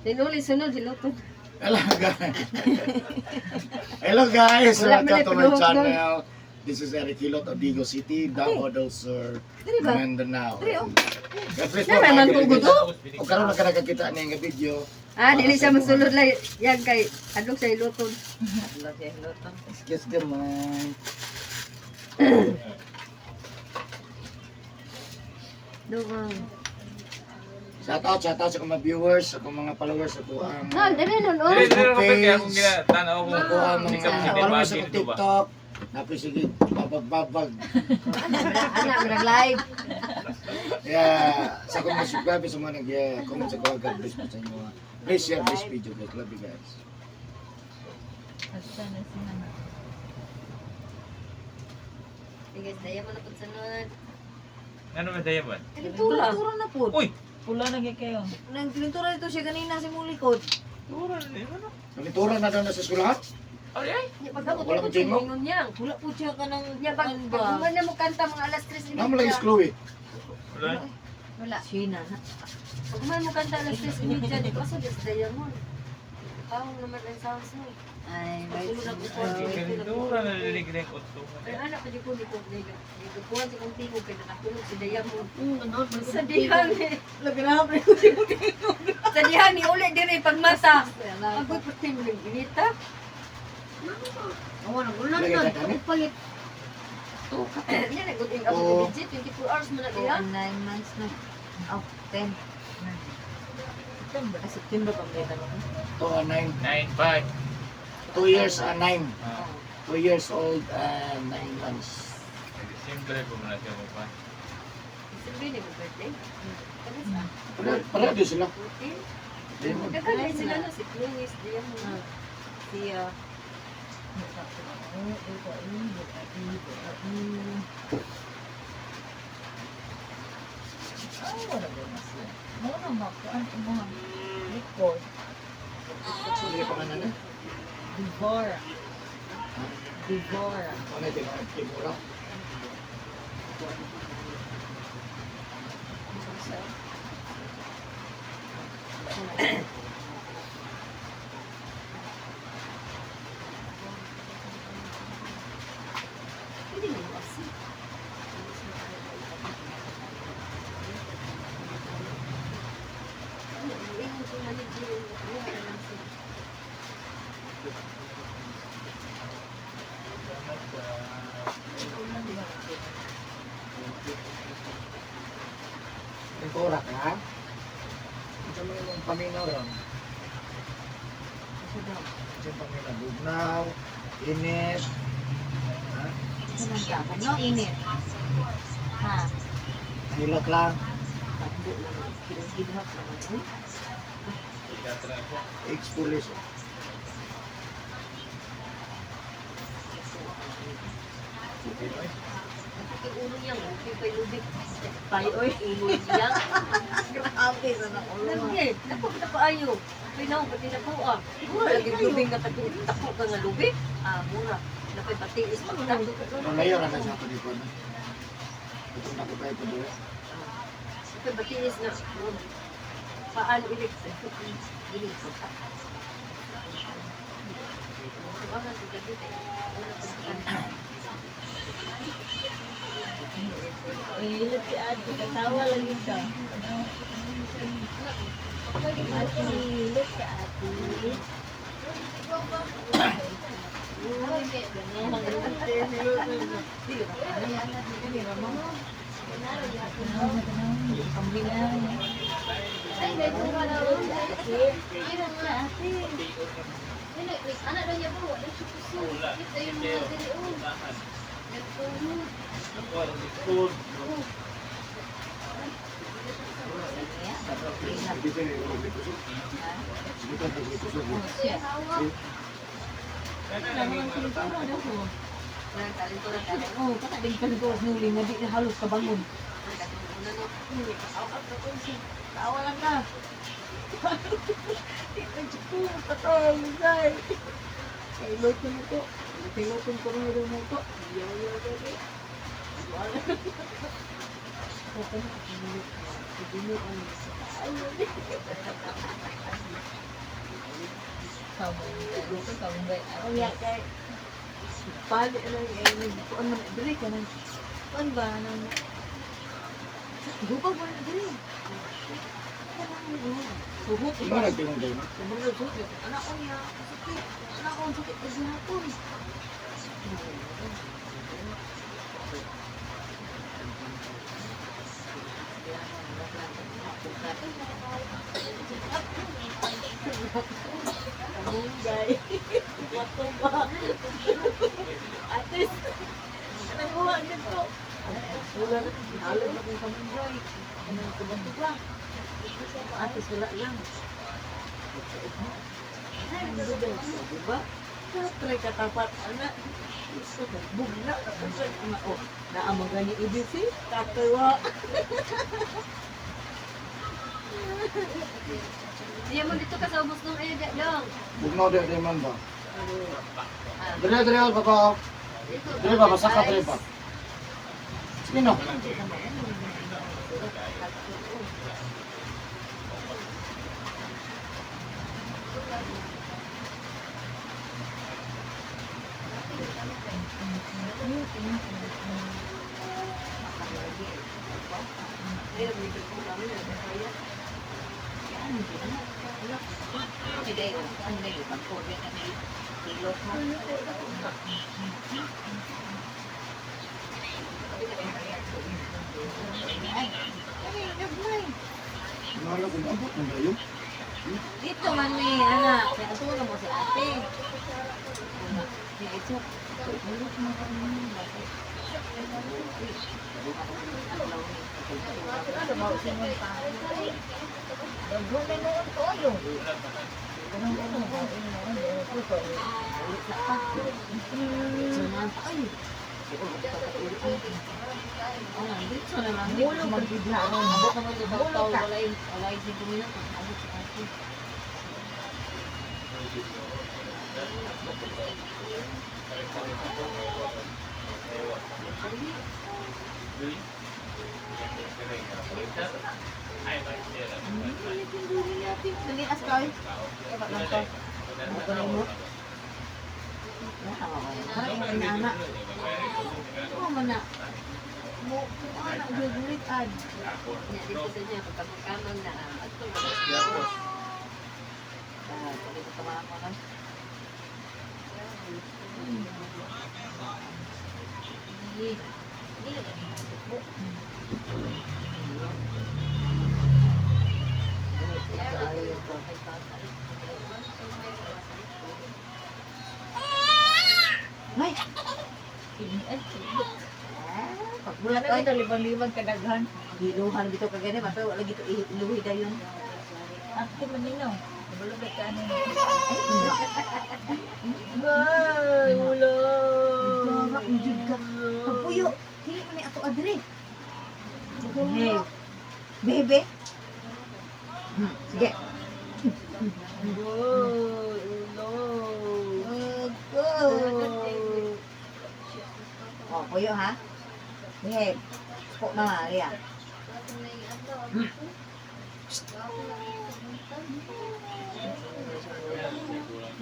Sinuli, sunod, hiluton. Hello guys. Hello guys. Wala man Welcome ay to my paduhok. channel. This is Eric Hilot of Digo City, Davao del Sur, Diri ba? Mindanao. Diri, oh. God bless Na, may po, man mga kong kaibigan. guto. O karon na ka nakakita niya nga video. Ah, dili siya masulod lang. Yan kay, adlok sa hiluton. Adlok sa hiluton. Excuse me. Doon. Shout out sa akong mga viewers, sa akong mga followers, sa akong ang No, dili nun, oh. Dili, dili kapit kaya akong ginatanaw ko. ako ang mga Sikap si followers sa Debagi akong dito ba? TikTok. Napin sige, babag-babag. Anak, murag live. Yeah, sa akong mga subscribers, sa mga nag-comment sa ko, God bless po sa inyo. Please share this video guys. Love you guys. Asa na si Nana? Hey guys, daya mo na po sunod. Ano man tayo ba? Kalintura. Pintura na po. Uy! Pula na gyud kayo. Nang pintura dito siya kanina si Mulikod. Tura na yun ano? Nalitura na daw na sa eskwelahan? Ay ay! Nya pagkamot Wala ko ko tingo. ingon niya. Wala po siya ka ng Nya pag ano ba? pag human na mo kanta mga alas 3:30. Namo lang is Chloe. Wala. Wala. Sina na. Pag human mo kanta alas 3:30 dito kaso just daya mo. Pawang naman ang sounds mo. Ay, Pagsulod ako po. Kalintura na lilig na yung utto. Ay anak pa di ko ni ko ni kuan sa kong tingog kay nakatulog si Dayamon. Sa dihang ni Laganap ko siya tingog. sa dihang ni uli diri pagmata. Agoy puti mo ng ginita. Oo, nagulan Lagi na. ka kani? Palit. Niya naguding ako Oo. ni 24 hours mo na diha. 9 months na. Oh, 10. September. Ah, September pa ba ito? 2 and 9. 9, 5. 2 years and 9. Ah, 2 years old and 9 months. December po muna siya mo pa. December ni mo birthday. Kamis ah. Pareho din sila. 14. Diamond. Daghan sila no si Chloe, si Diamond. Siya. Ay, wala ba na siya? Mo na makuan imo ang likod. Sige pa nga na. Devora. Devora. Ano yung Timura? Pwede mo asi. Ano, ingon ko manager, kuha na lang siya. Timura ka? Ito mo yung paminaw ron. Ito yung paminaw. Bugnaw, init. Ha? No, init. Ha? Hilot lang. Ex-police. Yung ulo niya, okay pa yung lubik. Tayo, oy, ulo niya. Grabe sa na ulo. Lagi, naku, kita pa ayo. Pinaw, pati na po ah. Mura lagi lubing na pati, tako ka nga lubik. Ah, mura. Napay patiis pag tako. Ano layo na siya ito dito. Ito na ko pa ito dito. Napay patiis na. Paan ilik. Ilik. Ihilot si ate, katawa lagi siya. Ate, hilot si ate. Anak daw niya po, wala siya puso. Ito yung mga dili, oh. Dito yung kusog. Dito yung kusog. Oo, katabi ka nito nuli nga di na halos kabangon. Tawa lang ka. Di na ko patay, day. Hiluton mo ko. Hiluton ko rin mo ko. Yaw, yaw, yaw, yaw. Kamunggay. Dito kamunggay. Kaya kay pali lang ay nagkuan man diri ka nang kuan ba nang gubag man diri. Suhot Iba nagtingog kayo no? Sobrang suhot. Anak ko niya, sakit. Anak ko ang sakit kasi hapon. Kamunggay. Wato ba? Atis. Nanguha nito. Wala na. Halad na kong kamunggay. Anong tuba-tuba? Atis, wala lang. Diba? Try katapat ana. Bugna na oh, naamang gani ibisi katawa. Diya mo dito ka sa ubos ng eh, dong. Bugnaw di di man ba? Dire dire ba ba? Dire ba basta ka dire ba? Sige no. Wala kung abot ng dayo. Dito man ni ana, kay atulong mo si ate. Ni ito. Ano ba singon pa? Daghan na noon kayo. Kanang ano, ano, Oh, dito na lang. Dito magbibla. Abot naman sa tao, wala yung wala yung 5 minutos. Abot si ate. Nalias ka oy. Dapat lang to. Ano mo? Ay, ana. Oh, mana. Mo ana gugulit ad. Niya dito sa niya pagkakamang na adto. Ah, dito ka mga. Ay. Pagbulat Ano oy. ito libang-libang kadaghan. Giluhan dito ka gani, mato wala gito iluhi dayon. Ate maninaw. Kabalo ka ano. Ay, wala. Nagdara jud ka. Pagpuyo, dili man ni ato adre. Hey. Bebe. Sige. Ay, wala. Go. Oh, puyo ha. Behave. Po na Ria.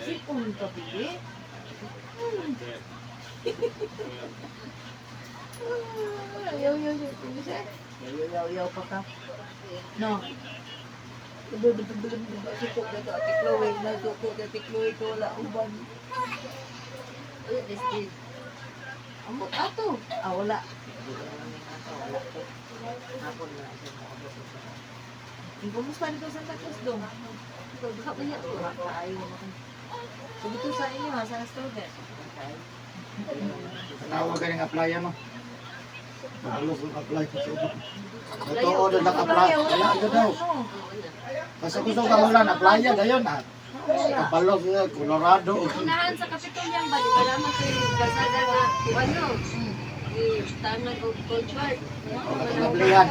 Sipon ka bibi. Ayaw, ayaw, ayaw. Yaw yaw pa ka. No. Suko ka to, Ate Chloe. Nasuko ka, Ate Chloe ko wala uban. Uy, this is Amot ato. Ah, wala. Wala to. Hapon na siya moabot sa. Kumusta nito Santa Cruz dong? Baka ba niya? Wala kaayo naman. So dito sa inyo ha, sa student. Tawag ka ng applyan no. Mahalo kong apply sa ubos. Totoo na nag-apply. Wala ka daw. Basta gusto ka ulan, applyan dayon ah. Kapalo sa Colorado. Unahan sa Kapitolyang ba, di ba naman ko yung kalsada nga, ano, tangan o culture. Nag-applyan.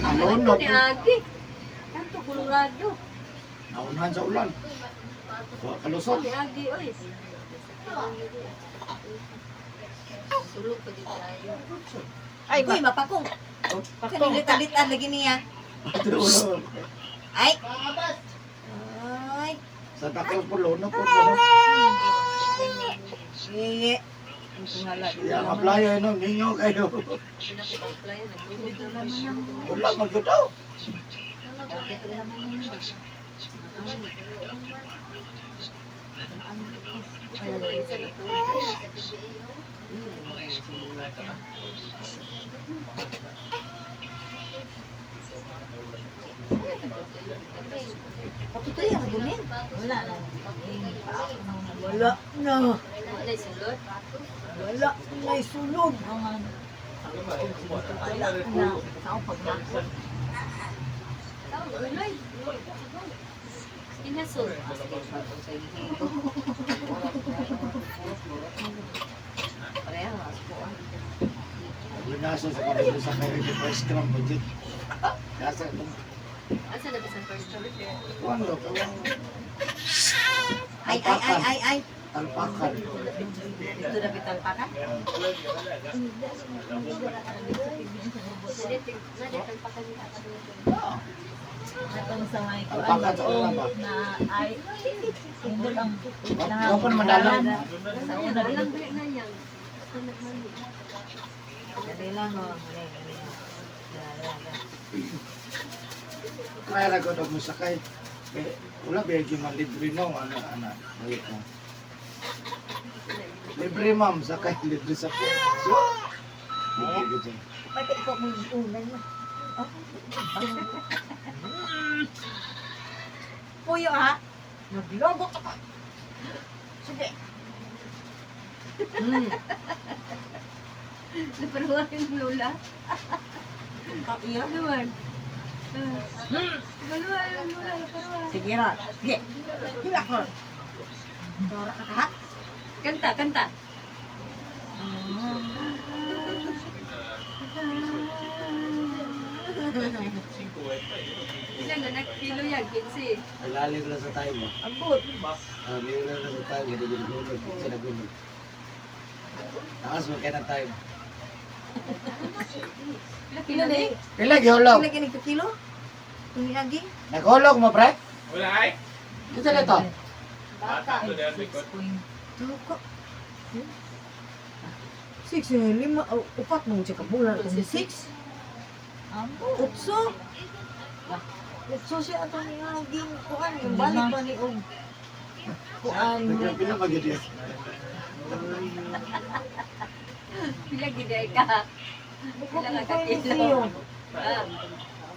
Nalunok. Ni Ate. Kanto, Colorado. Naunahan sa ulan. Wa kalusot. Ni Agi, oy. Sulog pa din tayo. Ay, uy, mapakong. Kanilit-alitan lagi niya. Ay. Ay. Santa Cruz po, Luno po. No? Iye. Ang tingala. Yang apply no, ninyo kayo. Pinaka-apply, nagtulog na Wala man gyud daw. Patutoy ang gumin. Wala na. Wala na. Wala sulod. Wala na sulod. Wala na. Sao pag nako. Uloy. Inasol. Pareha ako ah. Lunasa sa kanila sa kayo di first cramp budget. Nasa itong Asa na ba sa first story? kuwan lo, kawang Ay, ay, ay, ay, ay. Talpakan. Dito na bital pa ka? Atong sa may kuan Alpakan sa una ba? na ay hindot ang Wa pa naman dalan. Sa una Alam dili. na niyang. Dali lang oh. Dali, dali. Dali, dali. Kaya ra ko mo sakay. Eh, wala ba yung man libre no ana ana. Dali ka. Libre ma'am, sakay libre sakay. So, libre ko dyan. Pati ikaw mo yung unan mo. Puyo ha. Naglogo ka pa. Sige. Naparuha yung lula. Iya. Naman. Naparuha yung lula. Naparuha. Sige ra. Sige. Hila ko. Dora ka ha. Kanta, kanta. Ilan na nagkilo yan? 15. Lalim lang sa tayo mo. Ambot. Ah, libre lang sa tayo, hindi gud gulog, kasi nagulog. Taas mo kaya na tayo. Pila kilo ni? Pila gihulog? Pila kinig ka kilo? Tumiyagi? Naghulog mo pre? Wala ay. Dito na to. Bata to dahil may kot. Tuko. Six, eh, lima, oh, upat mo siya kabulan. Kung six, Ambo. utso. Utso siya ato niyaging kuan. Yung balik pa ni og kuan. Nagpila magyud yan. Pila gid ka? Bukod Pila ka ko ni kilo? siyo. Ah.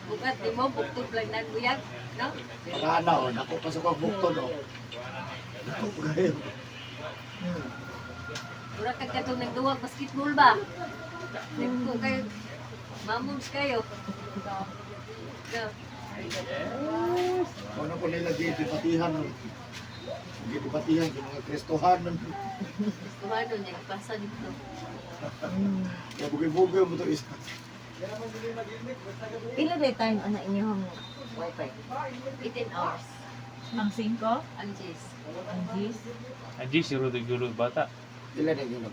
Bukat di mo buktog lang nagbuyag, no? Para na oh, nako pa sa kong bukton oh. Nako pa kayo. Mura kag katong nagduwag basketball ba? Nagko kayo. Mamoms kayo. No. Ano ko nila gidipatihan nun. Gidipatihan yung mga Kristohan nun. Gustuhan niya ipasa dito. Kaya bugay-bugay mo to isa. Pila day time ana inyong wifi? 18 hours. Ang 5, Ang Jis. ang 10. Ang G, si Rodrigo Gulog bata. Pila na gulog.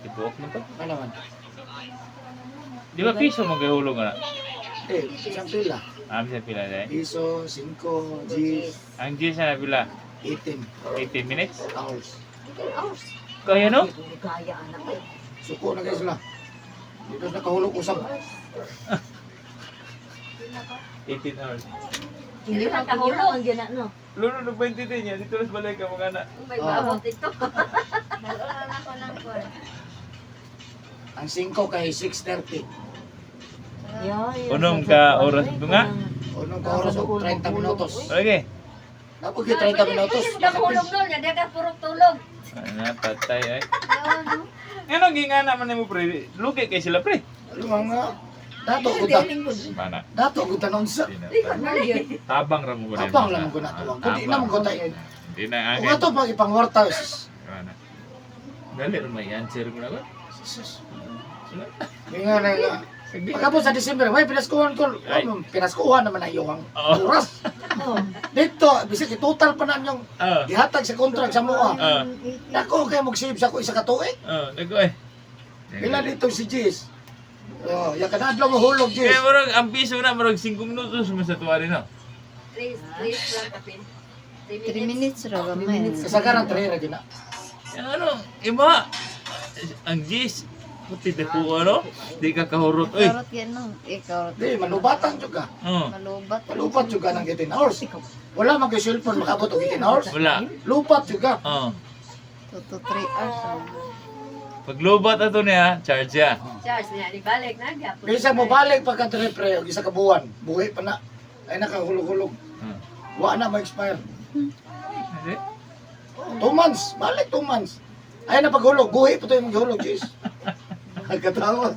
Tibuok mo to. Ano man? Di ba piso magahulog na? Eh, isang pila. Ami sa pila dahil. Piso, 5, G's, Ang G sa pila, 18 18 minutes. hours. 18 hours. Kaya no? Kaya anak ko. Suko na guys sila. Dito na kahulog usab. 18 hours. Hindi Hindi ka ka kahulog kahulog. ang gina no. Lulo, nag-20 din yan. Dito lang balik ka mga anak. May maabot ito. Ang 5 kay 6:30. Yoy. Unom ka oras ito nga? Unong ka oras og 30 minutos. Okay. Napag yung 30 minutos. Pwede mo kahulog doon. Hindi ka purong tulog. Ano, patay ay. Ano gingana man nimo pre? Lugi kay sila pre. Ano mga dato ko ta. Mana. Dato ko tanon sa. Tabang ra mo ko Tapang lang mo ko na tuwang. Kundi na mo ko tayo. Di na Kung ato pag ipangwarta. Mana. Dali ra may answer ko na ko. Nga na nga. Sige. Pagkabot sa December, may pinaskuhan ko. Ay. Pinaskuhan naman na iyong Oo. oras. Dito, bisag i-total pa na yung Ah. gihatag sa contract sa mua. Ah. Nako, kay mag-save sa ko isa ka tuig. Oh, nago ay. Pila dito si Jis. Oh, ya kada adlaw mo hulog Jis. Kaya murag ang piso na murag 5 minutos mo sa tuwa rin no. Tres, tres lang kapin. 3 minutes ra gamay. Kasagaran 3 ra gyud na. Yung ano, iba. Ang gis. Puti de po ano? Di ka kahurot oy. Karot yan no. Ikaw Di malubatan jud ka. Oh. malubat. Malubat jud ka ng 18 hours. Wala man kay cellphone makaabot og 18 hours. Wala. Lupat jud ka. Oh. 2 to 3 hours. Oh. Paglubat ato niya, charge ya. Charge niya, di balik na gyapon. Kaysa mo balik pagka 3 pre og isa ka buwan, buhi pa na. Ay nakahulog-hulog. Wa na ma-expire. Hindi? 2 months, balik 2 months. Ay na paghulog, buhi pa to yung maghulog, jeez. Nagkatawa.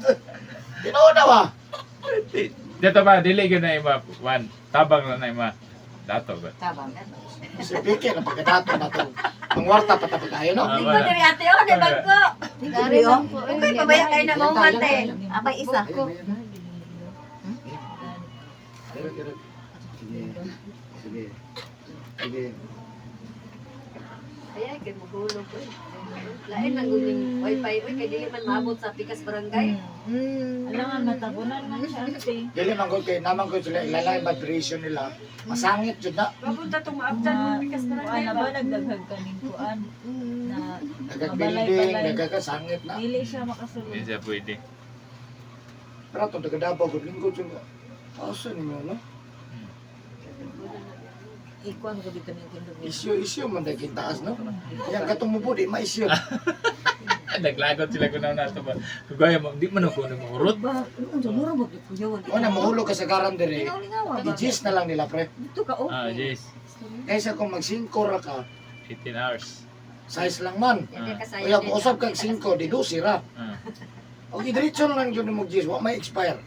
Tinuod na ba? Dito ba, dili gyud na ima. One, tabang lang na ima. Dato ba? Tabang. Si Pike na pagkadato na to. Ang warta pa tapos tayo, no? Ah, Lingkod wala. diri ate, oh, di bangko. Dari lang po. Okay, pabaya kayo na mo ate. Abay isa. Sige. Sige. Sige. Ay, ay, kay maghulog ko. Lain lang guling wifi, oy, kay dili man maabot sa pikas barangay. Alangan, matabunan man siya, ate. Dili man ko kay naman ko sila ilalay vibration nila. Masangit jud na. Mapunta tong maabtan Na, ng pikas kuan barangay na ba? ba, nagdaghag kaning kuan. Na, Nagag Mabalay-balay. building, nagkakasangit na. dili siya makasulod. Hindi siya pwede. Pero itong taga Davao, gud lingkod jud. Asa ninyo, no? Ikuan ko dito ng tindog. Isyo-isyo man daging taas, no? Yang katong mubo, di maisyo. Naglagot sila kunaw na ato ba. Kagaya mo, di man ako nagmurot. Ba, unsa mura mo kuyawan. O na, mahulog ka sa garan dire. Lingaw-lingaw ba? I-gis na lang nila, pre. Dito ka oh. Ah, yes. Kaysa kung mag-5 ra ka, 18 hours. size lang man. Kaya Kaya kung usab kag 5, di 12 ra. Ah. O diretso na lang yun mo gis, wa may expire.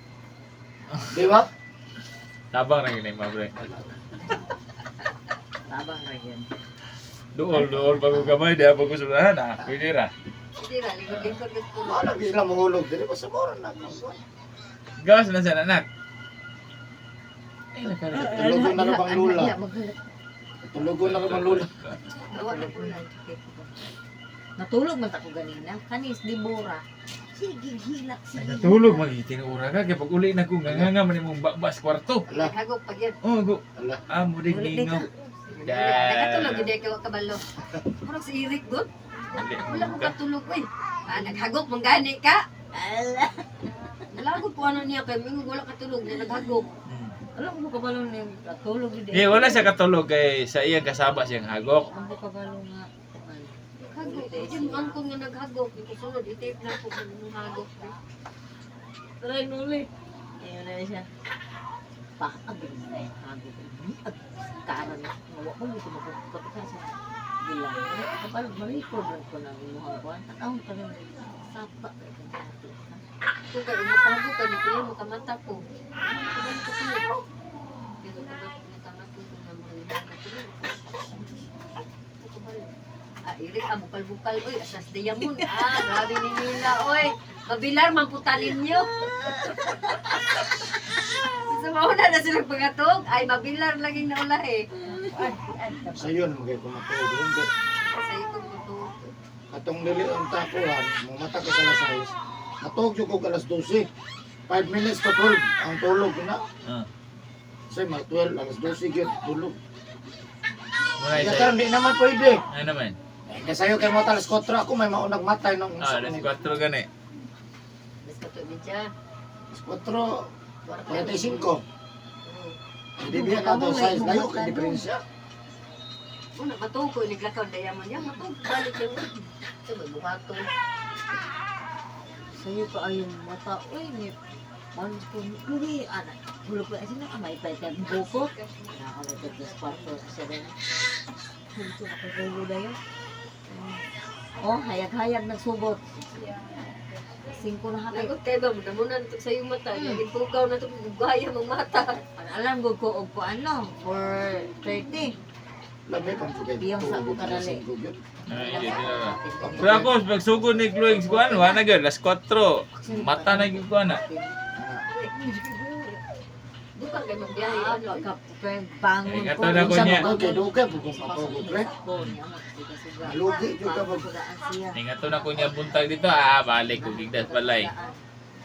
Di ba? Tabang ra gyud na ima, pre. Tabang ra yan. Duol, duol bago gamay, di ako gusto na, ah, pwede ra. Hindi ra, lingkod-lingkod gusto. Wala gid sila mahulog diri basta mura na. Gawas na sa anak. Ay, nakara. Tulugon na lang bang lula. Tulugon na lang bang lula. Awa na po na. Natulog man ta ko ganina. Kanis di bora. Sige hilak Ay, sige. natulog, magiting ura ka. Kaya pag uli na ko, nga nga man imong babas kwarto. Ala, Hagok pag yan. Oh, go. ala. Ah, mo din ningaw. Nakatulog hindi ka kabalo. Murag si Eric good. Dali, Wala ko katulog oy. Ah, naghagok man gani ka. Ala. Nalagot po ano niya kay mingo wala katulog na naghagok. Alam ko kabalo ni natulog gid. Eh, wala siya katulog kay sa iyang kasaba siyang hagok. Ang ko kabalo nga. Hagok. Yung ang ko nga naghagok, di ko sunod i-tape na ko ng hagok. Try nuli. Ayun na siya. Paag hagok. Ag karan nga wa ko mo ko sa bilang. Kabalo ma-record lang ko na imuhang kuan. Tanawon ka lang sapa kay ka. Kung kay umapagok ka ni kuya makamata ko. Kabalo ko kuya. Pero kamata ko nga mga natulog. Ah, Eric, ah, bukal-bukal, oy, asas diamond. Ah, grabe ni Nila, oy. Mabilar, mamputalin nyo. Sa mauna na silang pangatog, ay, mabilar laging naula eh. Sa iyo na magay kumatulog. Hindi. Sa iyo ko to. Atong dili ang takuhan, mata ko sa alas 6. Natulog jud ko alas 12. 5 minutes to 12 ang tulog na. Ah. Say mga 12, alas 12 gyud tulog. Muna Kaya isa. karon di naman pwede. Ano naman? Eh, Kasayo kay mo alas 4 ako may maunag matay nung Ah, alas 4 gani. Mas katulog siya. Alas 4, 45. Hindi biya na to size layo kay diferensya. Una, matug ko, niglakaw diamond niya, matug, balik yung, ito, may buhato. Sa'yo pa ay yung mata. Uy, ni Man ko, uli, anak. Hulog ko, sino ka may pwede bukot? Nakakalagad sa kwarto sa seven. Ito, nakagulog na yun. Oh, hayag-hayag nagsubot. Singko na hapit. Lagot kay ba, munamunan ito sa iyong mata, naging pugaw na ito, gugaya mong mata. Alam ko ko, og ko ano, 4:30. Lami pang pugay. Iyang sa Tulog alas kadali. 5 gyud. Ah, hindi, hindi na. Pero ako, pagsugod ni Chloe, kuan, wala na gyud, alas 4. Mata na gyud kuan na. Bukan kay magbiyahe, Ah, ano, pagka bangon Eh, ko. kato na ko Unsa niya. man kay dugay pug kung matulog pre. Malugi jud ka mag Ingat to na ko niya buntag dito. Ah, balik ko gigdas balay.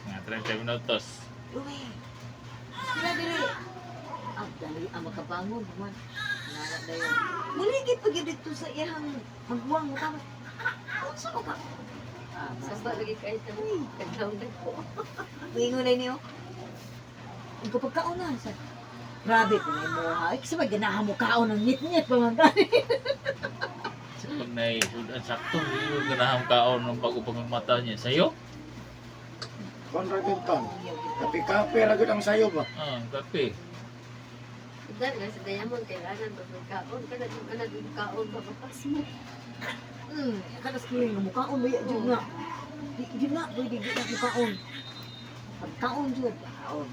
Mga 30 minutos. Uwi. Sila dili. Ah, dali ang makabangon man. Nara dayon. Muli Lagi pag yun dito sa iyang magwang mo tama. Unsa ba ka? Ah, Samba basta. lagi kayo sa kadlaw na ko. Moingon na niyo. Ang kapag kaon na sa grabe po na mo ha. Kasi ba ganahan mo kaon ng ngit-ngit pa man gani. Pag naisudan sakto, hindi ko ganahang kaon ng bago pang mata niya. Sa'yo? Kontra ton. Kape-kape ra gud ang sayo ba. Ah, kape. Sudan nga sa Diamond, kailangan ba magkaon? Kana yung anak yung kaon, babakas mo. Kanas ko yung mukaon ba jud nga. Di jud na pwede jud na mukaon. Pagkaon jud, kaon.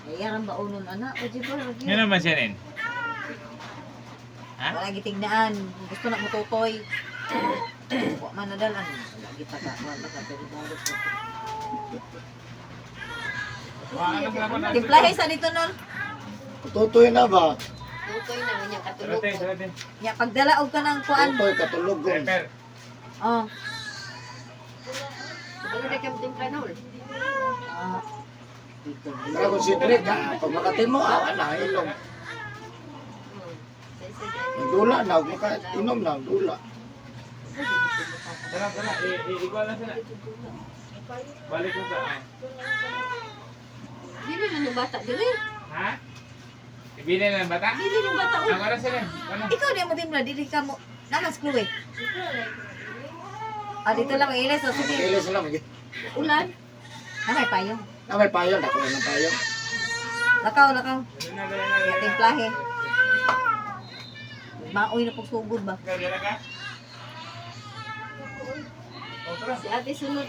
Ayaran ba unon ana o jud ba? Yan naman siya nin. Ha? Wala gitingnaan. Gusto na mo tutoy. Wa man nadalan. Wala kita ka, wala ka pero dalo ko. Timplahe sa dito nun. Tutoy na ba? Tutoy na nga niya katulog ko. Nya pagdala og kanang kuan. Tutoy katulugon. Oh. Ano na kang timpla noon? Ah. Dito. Pero kung si Drake ha, pag makatimo, awa na, ilong. Sa isa dyan. Nagdula na, huwag makainom na, dula. Tara, tara. Igual na sila. Balik mo sa... ah. Dili na nung bata, dili. Ha? Ibili na ng bata? Dili nung bata. Ang oras sila. Ano? Ikaw di mo timpla dili ka mo. Naman Chloe. Ah, dito lang ilis. Oh, sige. Kilis lang. Ulan. Na may payong. Na may payo, dako na ng payo. Lakaw, lakaw. Dali na, dali na, dali Nya na. timplahe. Maoy na pagsugod ba? Ikaw, dali ka? O, tara. Si ate sunod.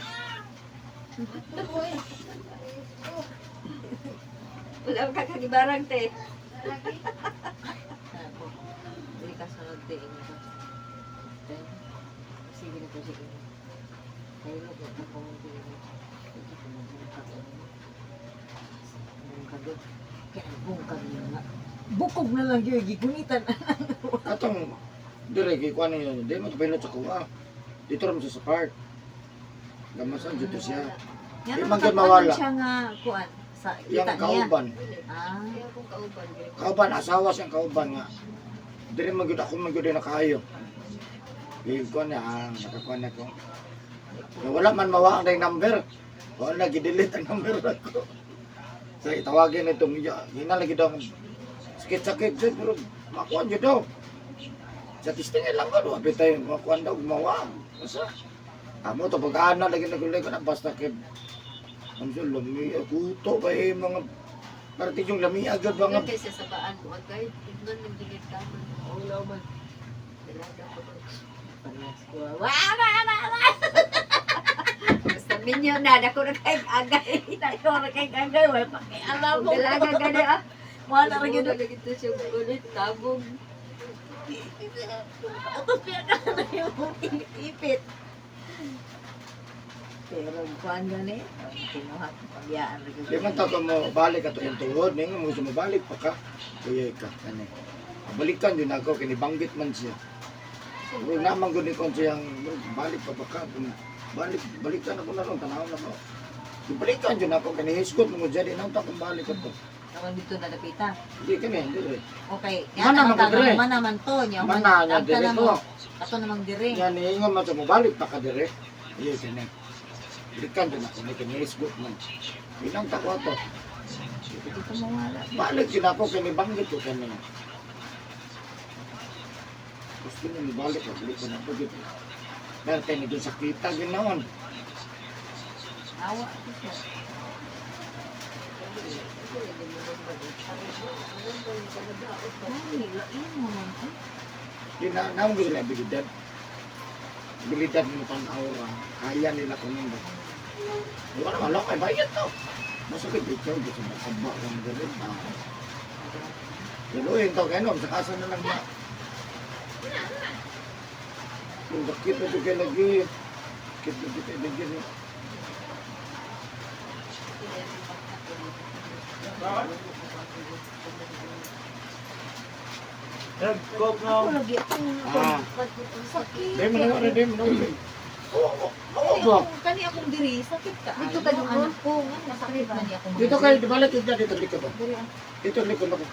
Wala ka kagibarang te. Ako. Dili ka sunod te inyo ka. Sige na ko sige. Kayo ko ako mo dili. Ito ko mo bungkag ano. Bungkag. Kaya bungkag niya nga. Bukog na lang yun, gigunitan. Atong dire kay kuan niyo, di mo to sa kuha. Dito ra mo siya sa park. Gamasan dito siya. Nga Di naman man gyud kakuan mawala. siya nga kuan sa Yang kita niya. kauban. Ah, Kaya kung kauban. dili. Kauban asawa siyang kauban nga. Dire man gyud ako man gyud na kaayo. Di kuan niya, ah, nakakuan na ko. Kaya wala man mawa ang dayang number. Wala gi-delete ang number ako. Sa itawagin nitong hina lagi daw. Sakit-sakit jud pero makuan jud daw. Sa testing lang ko, abi tayo makuan daw gumawa. Basta amo to pag-ana lagi nagulay ko na basta kay ang siya lami kuto ba eh mga parte yung lami agad mga Mga kaysa sa baan ko agay. Tignan ng digit ka man. Ulaw man. Dalaga ko. parehas ko. Wa wa wa wa. Basta minyo na dako na kay agay. Dako ra kay gagay wala pa kay alam mo. Dalaga gani ah. Wala ra gyud. Wala gyud siya ulit tabog. Utos niya ka na yung ipit. Pero kuan gani, kinuha ko pabiyaan ra gyud. Di man ta ko mo balik ato yung tuhod, ning mo gusto mo balik pa ka. Kuya ka kani. Balikan yun ako kini banggit man siya. Pero naman gud ni kon siyang balik pa ba ka. Balik balikan ako na ron tanaw na ko. Balikan yun ako kini hisgot mo dyan di na ta kung balik ato. Karon dito na dapita. Di kini di. Okay, Mana yan man ko dire. Mana man to nya. Mana nya dire to. Ato namang dire. Yan niingon man siya mo balik pa ka dire. Iya kini. Balikan yun ako ni kini hisgot man. Bilang ta ko ato. Dito mawala. Balik yun ako kini banggit ko kini. Gusto niya mabalik ako, balik ko na po dito. Pero kaya nito sakita ginaon. Awa ko siya. Ay, lain mo man. Ay, Di na, naman gusto nila abilidad. Abilidad mo pang aura. Kaya nila kunin ba? Di ba naman, kay bayad to. Masakit ikaw, gusto mo kaba kang galit. Ah. Tuloyin to, kaya no, sa kasa na lang na. Yung sakit na ito kay lagi. Sakit na ito kay lagi. Nag-coke ako no. lagi akong Ah. sakit. Di mo na, di mo na. Oo, oo, oo ba? Kani akong diri, sakit ka. Dito ka Ang dugo? anak ko, nga masakit man niya akong Dito kayo, balik dito, dito, likod ba? Diri ah. Dito, likod ako.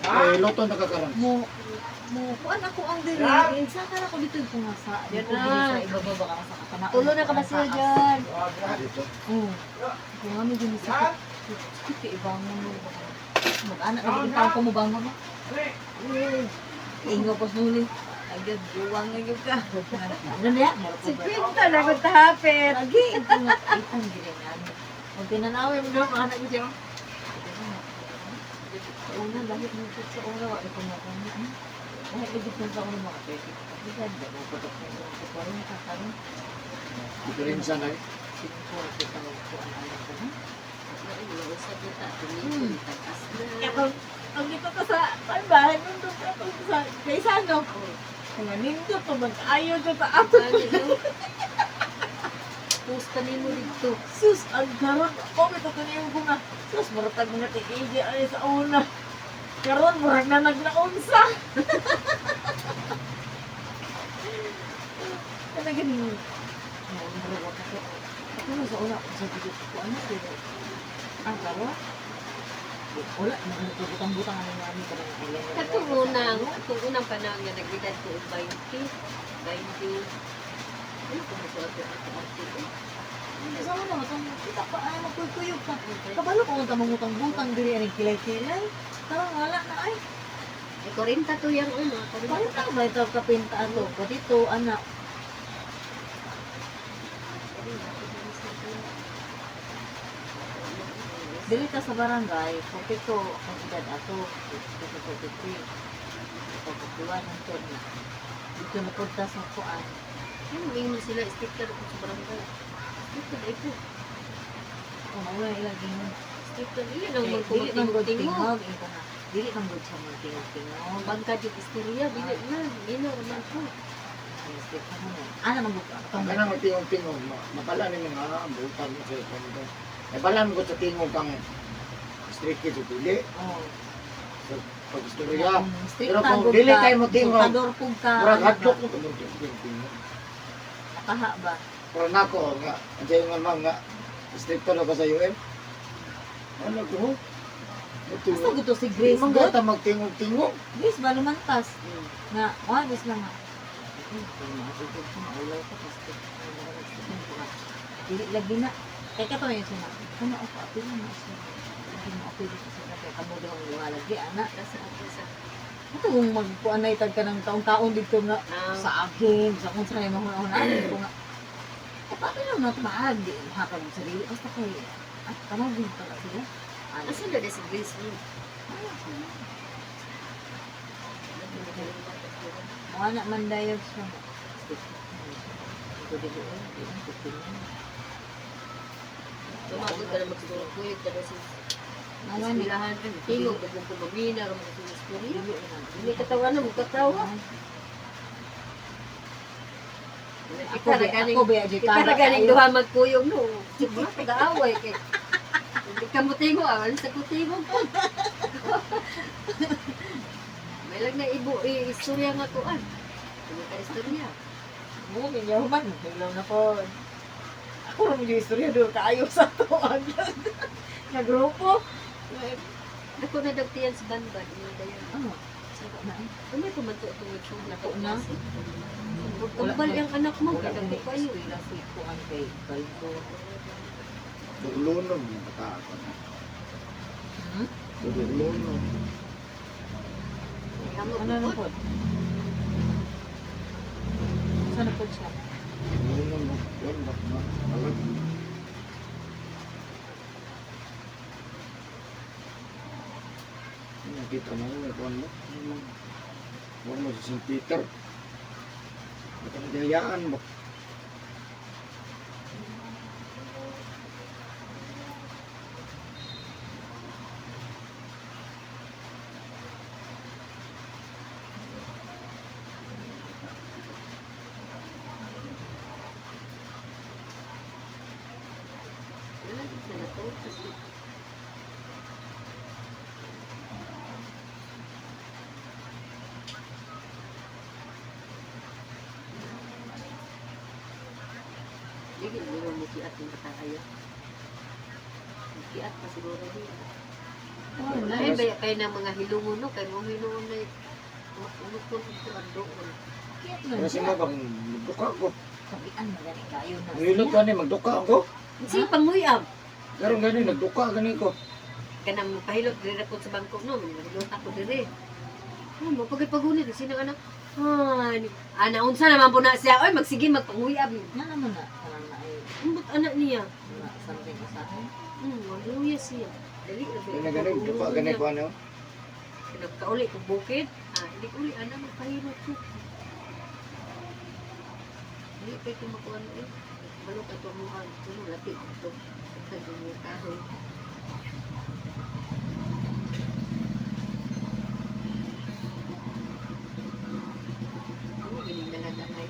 Eh, luto na kakaroon. Mo mo kuan ako ang diri. Sa ka na ko dito yung pungasa. Yan Dito na. diri sa ibaba baka sa katana. Tulo na ka ba sila dyan? Ah, dito. Oo. Kung ano din sa kay ibangon mo. Mag-anak na din tao ko mo bangon mo. Ingo pos nuli. Agad, buwang na yun ka. Ano na? Mura ko ba? 50 na kung tahapit. Lagi ko nga itang diri na. Pag tinanawin mo daw anak ko siya. Sa una, lahit mo po sa una, wala ko nga kami. Lahit lagi po sa una mga 30. Kasi sa mo po ito sa 40 karon. Diferensya na eh. Singko, kita mo po ang anak ko. Taas na. Kaya pag dito ka sa bahay, nandun ka to sa Gaisano. Nga nindot to, mag-ayaw to sa ato. Post pa nimo dito. Sus, ang karon ako, may tutunin ko nga. Sus, muratag mga ti-AJ ay sa una. Karon, murag na nagnaunsa. Talaga ni murag wa ka. Ako sa una, sa dito ko ano pero ang karon wala nagutang-butang ano namin kanang ilan. Katong unang panahon nga nagedad ko og 20, 20. Ano ko mo ato ato ato. Sa una matang kita pa ay magkuyog pa. Kabalo ko unta mangutang-butang diri ani kilay-kilay. Karon wala na ay. Ay 40 to yang una, 40. Parang ka ba ito kapinta ato? Pati to, anak. Dili ta sa barangay, 42 ang edad ato. 43. 41 ang turn na. Dito na punta sa kuan. Ano mingon sila sticker ko sa barangay. Sticker ay ko. Kung wala ilang ingon. Sticker iya nang Eh, dili man gud magkumatingog-tingog. tingog. Ito na. Dili man gud siya magtingog-tingog. Bangka jud istorya dili na, minaw man ko. Ang stick na mo. Ana man gud Ang atong kanang tingog-tingog, mabala ni mga butan mo sa kwento. Eh, bala mo ko sa tingog kang street kids o dili. Oh. Sa pag-istorya. Strict Pero na kung gud dili ka, kayo mo tingog, Sultador pug ka. Murag ano hadlok ba? ko tingog-tingog. Nakaha ba? Pero nako nga, andiyan nga ma'am nga, stricto na ba sa UM? Ano ko? Basta gusto si Grace Grace gud. gata magtingog-tingog. Grace ba lumantas? Nga, wagis lang nga. Dili lagi na. Kaya ka pa yun siya na. Ano ako, apil na siya. Hindi mo apil ko siya. Kaya kamo daw ang mga lagi, anak. Asa ato sa Ito kung magkuanay tag ka ng taong-taon dito nga Ah. sa akin, sa kung saan ay mahuna-hunaan ko nga. Eh, paano lang na tumaag? Di makapag sarili. Basta kay, at kamagin pala sila. Ano? Asa na si Grace mo? Mga na man dayo siya. Ito dili eh, di na tingnan. Tumabot ka na magsulog-kuyog ka na sa Mga ni eskwelahan. Tingog, dagong kumamina, ramang sa istorya. dili na. Hindi katawa na, magkatawa. Ako ba, ako ba, di Kita ra ganing duha magkuyog no. Siguro pag-aaway kay. Hindi ka mo tingo, ah, alis sa kutingog ko. May lang na ibo eh, istorya nga kuan. Hindi ka istorya. Mo, minyaw man. Hilaw na po. Ako rin yung istorya doon kaayo sa to ang nga grupo. Ako na dagtiyan sa banban, imo dayon. Ano? Sa Na eh. Ano pa man to itong show na Ako na. Tambal ang anak mo, Wala kaya na ko kayo. eskwela si kuan kay Baldo. Duglunom yung bata ako. Hmm? Duglunom. Ano na po? Saan na po siya? Duglunom mo. Yan ba? Alam. Nakita mo, may kuwan mo. Kuwan mo sa St. Peter. Baka nagayaan mo. Wala na na to. Hindi mo mo kiat ng kataayo. Kiat pa siguro niya. Ay, ba kay na mga hilungon no kay mo hilungon na unukon ko ang doon. Kiyat man Kasi siya. mo bang magduka ko. Sabian magani kayo na. Ngilot gani magduka ko. Sige panguyab. Karon gani nagduka gani ko. Kanang pahilot diri ko sa bangko no, mahilot ako diri. Oh, mo pagpagunit sino anak. Ay, ana unsa naman po na siya. Oy, magsige magpanguyab. Na naman na. Kanang na ay Umbot anak niya. na something usahay. Maluya siya. Dali ra ba? Gani gani duka gani ko ano. Nagkauli ko bukid. Ah, hindi ko uli ana magpahilot ko. Dili kay ko makuha eh. Balok ato mo ang tulo lapi ko. Sa dumo kahoy. Ano gining dalaga ay?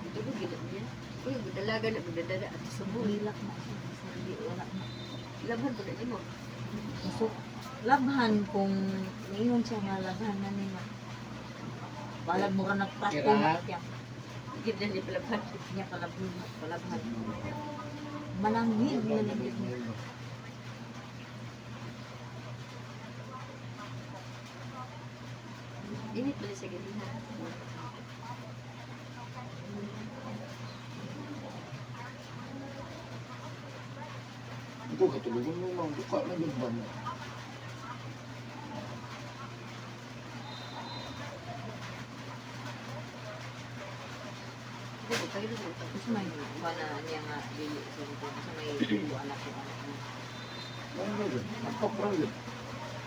Ito ko gina niya. Uy, dalaga na magdadala at subo. Hilak na siya. Sarili wala na. Labhan po na nimo. So, labhan kung niingon siya nga labhan na nimo. Balag mo ka nagpato Kira? siya. Gid na niya palabhan. Niya palabhan, palabhan. Malangin na lang yun. Init pala sa ganiha. Ko katulugon mo mang duka na gyud ba mo. Hindi ko kayo mo. Kasi may wala niya nga dili sa ko. Kasi may anak ko anak mo. Ano gyud? Magpok ra gyud.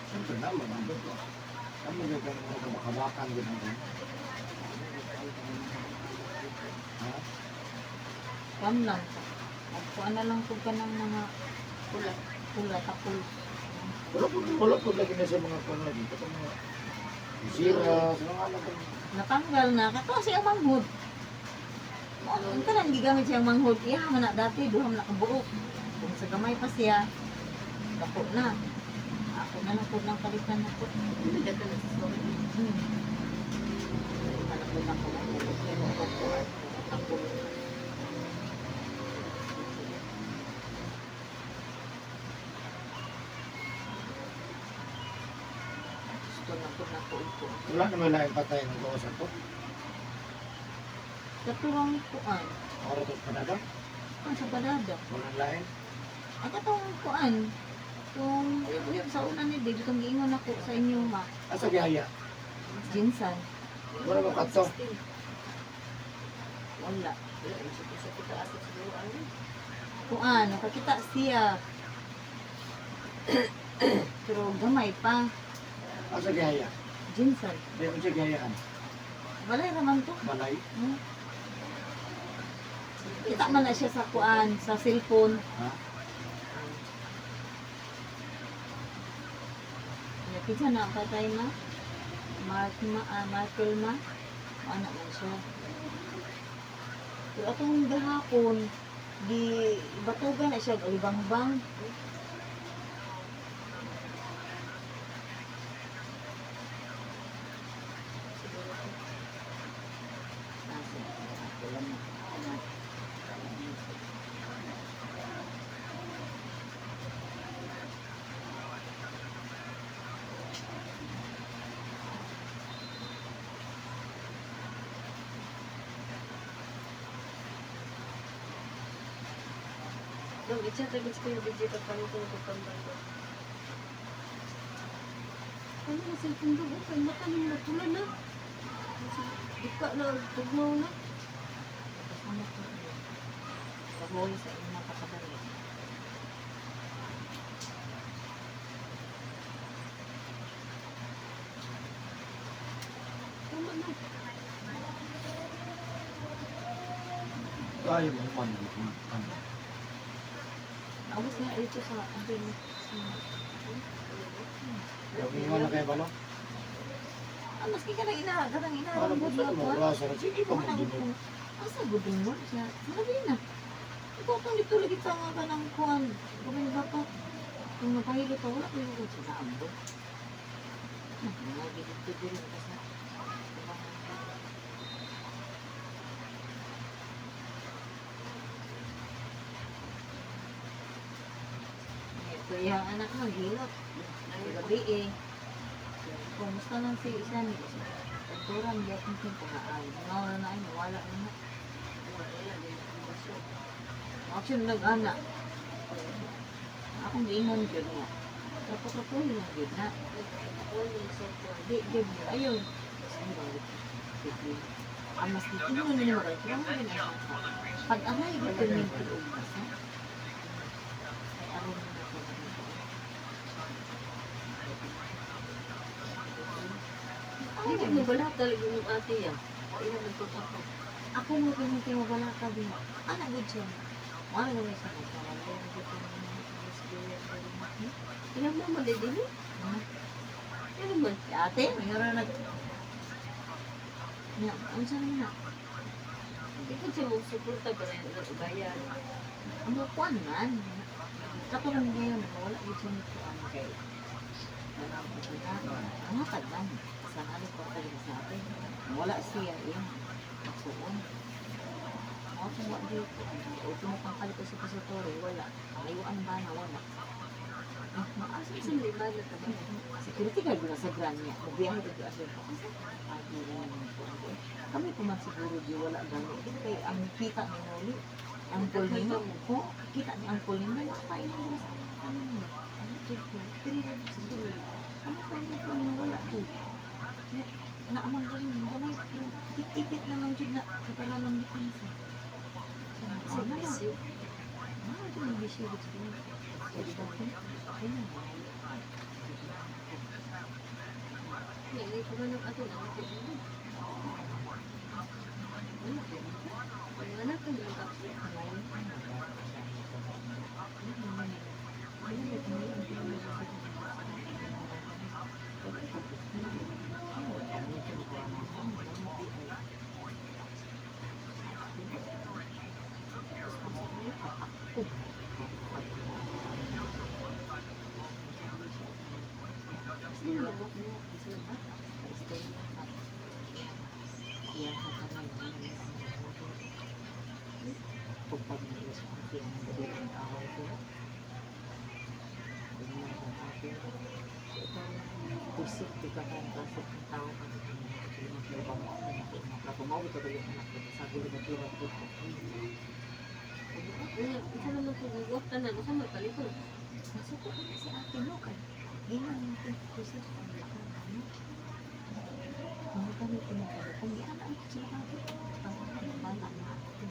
Siyempre naman ang duka. Amo gyud kang mga kabakabakan gyud ang Ha? Kam lang. Agkuan na lang ko ka ng mga Pula. pula takol. Wala po lagi na sa mga kuno dito sa mga sira, sa mga ano kung Natanggal na. Kato siya manghod. Ang tanan gigamit siyang manghod. Iya man na dati duha man na kabuok. Kung sa gamay pa siya, dako na. Ako na lang po ng palitan na po. Hindi ka na sa sorry. Anak ko na ko pero ako po ako. Gusto na po na po ito. wala naman laing patay ng gawas ato. Katurang kuan. Oro to panada, Ang sa balada. walang lain. Ang katong kuan. Kung uyab sa una ni Dave, kung giingon ako sa inyo ma, Asa gihaya? Jinsan, Wala mo kadto. wala. Wala mo sa kita ato sa duwa. Kuan, nakakita siya. Pero gamay pa. Asa gihaya? Jinsan. Di unsa gihayaan? Walay raman to. Balay. Kita man na siya sa kuan, sa cellphone. Ha? Ya, kinsa na ang patay ma? Mark ma, ah, Michael ma? Anak man siya. Pero atong gahapon, di batugan na siya og alibangbang. Nasa, ako lang na. Dong, i-chat agad sa kuya BJ pagpalit ko ng pagpambal ko. Ano na cellphone daw? Kay mata nang natula na. Duka na, tugnaw na. Kasama ko. Kahoy sa inyong makakabalik. Tama na. Ay mo man man. Naubos na dito sa ating Yung na kay balo. Ah, maski ka nang ina, ka nang ina, Ano ang mo good sa mo mo ko. wala sa sige pa mo Ano din. ko? Asa good mo siya? Sabi na. Ikaw tong dito lagi sa nga ka ng kuan. Gawin ba pa? Kung napahilo ka, wala ko yung kung sa ambo. Ah, mga dito dito ka sa. So, iyang anak mo, hilot. Gabi eh. Kumusta lang si isa ni Kanturan, di akong tintahaan. Nga na ay, nawala na na. Actually, nag-ana. Akong giingon gyud nga. Trapo-trapo lang gyud na. Di, gyud na. Ayun. Ang mas dito mo na naman kayo. Pero mo ang pag anay, dito yung tiog na sa. Ay, aron na ko. Hindi mo wala talaga yung ate yan. Ay, naman po ako. Ako mo ganun kayo wala ka din. Ana, good siya. Wala naman siya. Ilang mo man din eh. Ano man? Si ate, mayroon nag... Nya, unsa naman na? Hindi ko siya magsuporta para yung bayan. Ang kuan man. Katulad ngayon, wala yun siya nito ang kay. Ang hatag man. Sa ano ko talaga sa atin. Wala siya yung suon. Ako kung wala dito. Ultimo pang kalit sa pasatore, wala. Ayuan ba na wala. Ah, maasa Sa lima na ka ba? Security guard na sa grand niya. Magbiyahe dito asa ko. Agi na naman po. Kami po man siguro di wala gani. Kay ang kita ni Noli, uncle ni ko, kita ni uncle ni Noli, kain mo sa ano niya. Ano ko? Dili na siguro. Ano pa niya po niya wala ko. Naamang ko rin, gamay, ipit na lang jud na sa talang depensa. Sa bisyo. Ah, ito yung bisyo siguro. Ayun. Hindi ko man ang ato na ako. Ang anak ko lang ako. Isip di ka kung kasok ng tao ka Isa naman po gugup tanan. Usa man palipon. Nasuko ko na si ate mo kay Ginang yung isip ko ano. Mga kami pinagkano. Kung di anak sila ate. Ang bata na ate.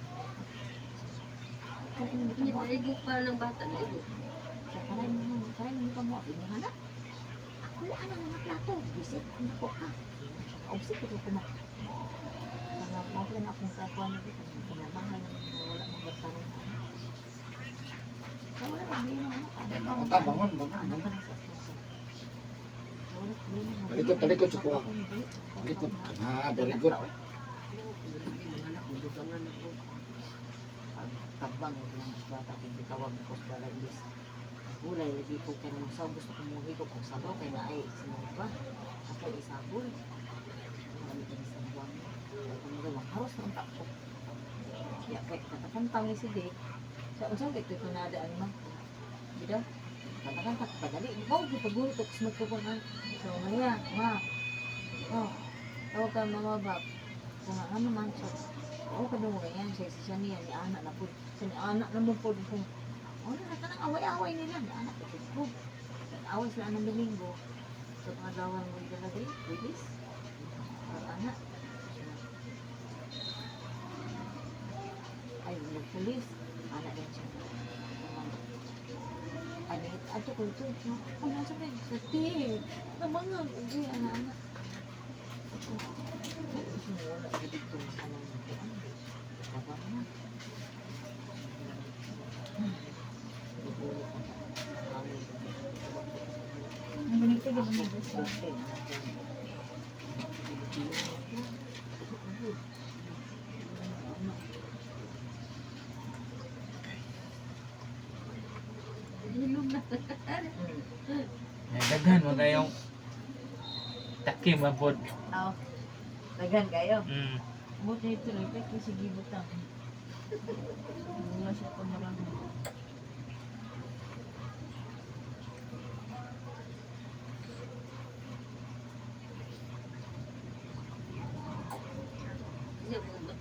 Kung hindi Hindi mo pa pa ng bata na igo. Karay mo, karay mo pa mo. Ini hana. Ako ana mga plato. Bisit ko ka. Obsit ko kuma. Mga mga na akong kakuan na dito. Kinamahal na wala mong tanong. Wala lang yun ang Bangon, bangon, bangon, bangon. Talikod, talikod sa kuha. Talikod. Ah, very good. Mga anak ko dugangan ako. Tabang ko lang bata kung bitawag ko sa balay is. Gulay lagi ko kay nang sa gusto ko mo ko kung sabaw kay naay sinong ba. Ako isabol. Kami kami sa buwan. Kung mga haros ng takpo. Ya kay katakantang ni si Dick. Sa unsa kay ito nada ang ma. Bida. Katakanta ka padali. Mo gipagulot og smart ko man. So maya, ma. Oh. Tawag ka mama ba. Kung ano man so. Oo, kadung ganyan siya siya niya ni anak na po. Sa ni anak na mo po kung ano na kanang away-away nila ni anak ko ko. Away sila ng Domingo. So pangadawan mo dala diri, bilis. Ang anak. Ay, nagpulis. Anak din siya. Ano, ato ko ito. Ano sa akin? Sa ti. Namangag. Uy, anak-anak. Wala ko dito sa mga Tama na. Ang ganito ganun mo. Hilom na. Daghan mo kayong takim mabod. Aw. Daghan kayo. Buti ito rin, kaya kasi gibutang. Wala siya pamarami.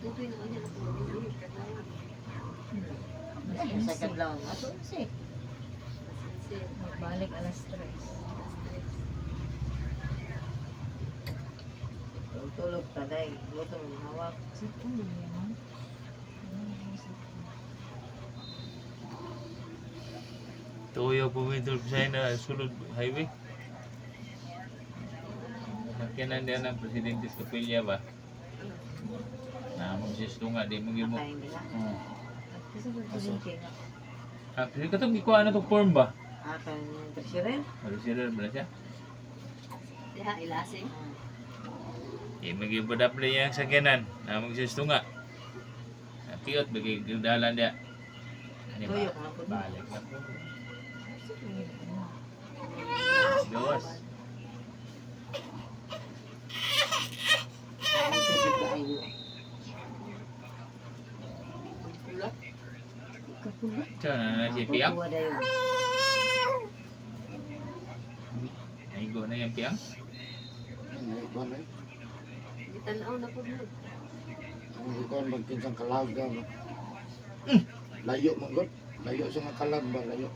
Tutoy na kanya na po. Sa kadlaw, ato si. Magbalik alas 3. Tulog ta day, luto mo hawak. Sa tulog niya, no? Ano, Tuyo pumintol sa na sulod highway. Sakyanan diyan ang presidente sa Kapilya ba? Naamong siya tunga, di mo gimo. Patay nila. Oh. Kasi presidente nga. Ah, kasi katong gikuha na tong form ba? Ah, kan treasurer. Ano sila ba na siya? Diha, ilasing. Di mo gimo dapat yang sakyanan. Naamong siya tunga. Kiyot bagi dalan dia. Ano ba? Tuyok na po. Balik na po. Gawas. Ito na na si Piang. Tuwa dayon. Naigo na yung Piang. Ang ikuan eh. Gitanaw na po mo. Ang ikuan magkinsang kalaga ba. Layo man gud. Layo sa nga kalag ba layo.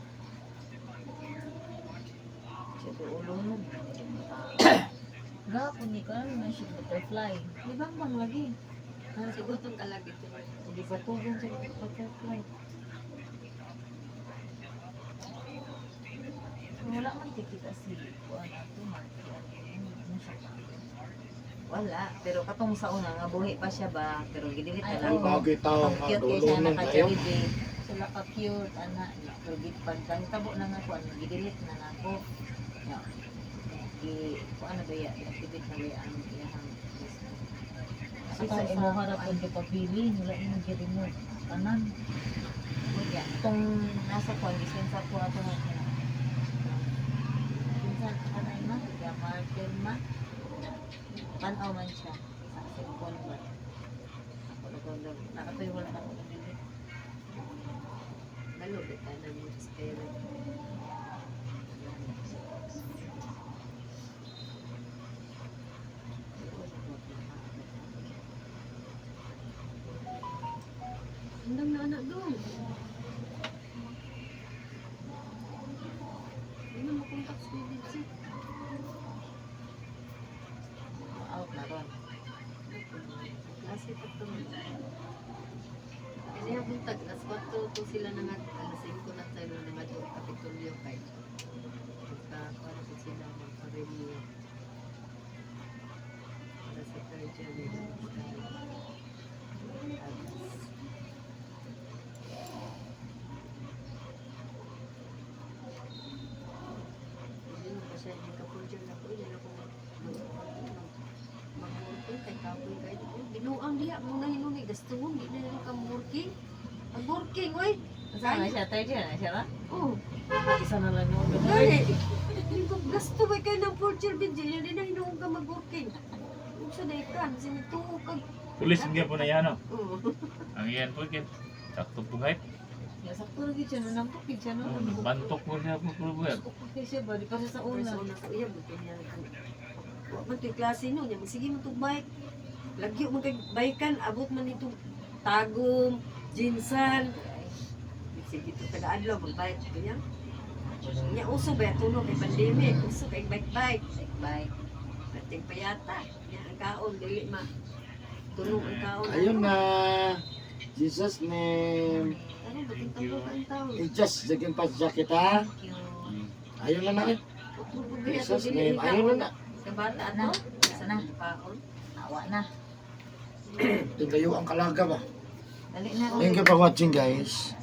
Sa ulo mo. Gapon ni ko na siya butterfly. Di ba bang lagi? Siguro itong kalag ito. Hindi ba tugon sa butterfly? Wala man tikita si kuan ato man. Ano siya? Wala, pero katong sa una nga buhi pa siya ba, pero gidilit na Ay, lang. Ang bagay tao Ang nga cute kay siya dulunon kayo. naka-Jollibee. Sila ka cute ana. Pero gid pagkahitabo na nga kuan, gidilit na nako. Ya. Gi kuan na ba ya, activate na ba ya ang iyahang Facebook. Kasi sa imo harap pud gipabili, wala ni nag-remove. Tanan. Ya, tong nasa kuan gisin sa ko ato nga. Kinsa kanay ma? Ya marker ma. Tan-aw man siya sa cellphone ba. Ako na ko nakatoy wala na ko nabilit. Balo, bita na mo sa pera. Andang na anak dong. Hindi na makontak si Vinci. Out na ron. Klase pa to. Kasi yung buntag, alas 4 po sila na nga, alas 5 na tayo na nga doon, Kapitolyo kay. Magka, ano po sila, magpa-renew. Para sa third year nila. Alas. Hindi na pa siya, hindi ka po dyan ako, hindi na ako mag-working kay kapoy kay. Binuang diha mo na hinunay gastuhon di na lang ka working. Pag working oy. Saan na siya? Third year na siya ba? Oh, Isa na lang mo. gani. Hindi ko gasto ba kay ng fourth year video yan di na hinuong ka mag-working. Unsa day ka, sinituo ka. Pulis hindi po na yan, no? Oh. Ang iyan po, kit. Sakto po hype. Ya, sakto lagi siya. Nung nampok siya no. Oh, Bantok po siya po po po. Okay siya ba? Di pa siya sa una. Una una ko iya buti niya. Wa man to'y klase no, nya sige man tog bike. Lagyo man kay bikean abot man nitong Tagum, Jinsan. Sige to taga adlaw mag-bike kanya. Nya uso ba tuno kay pandemic, uso kay bike bike. Bike. Ating payata. Nya ang kaon dili ma tuno ang kaon. Ayun na. Jesus name. Ano ba tong tambok ang taon? I-just jagin pa jacket ha. Thank you. Ayun na na. eh. Utro pud gaya Jesus dili name. ni Ayun na kaon. na. Sa bata Na. no? Na. Kaon. Awa na. Tingayo ang kalaga ba. Dali na. Thank you for watching, guys.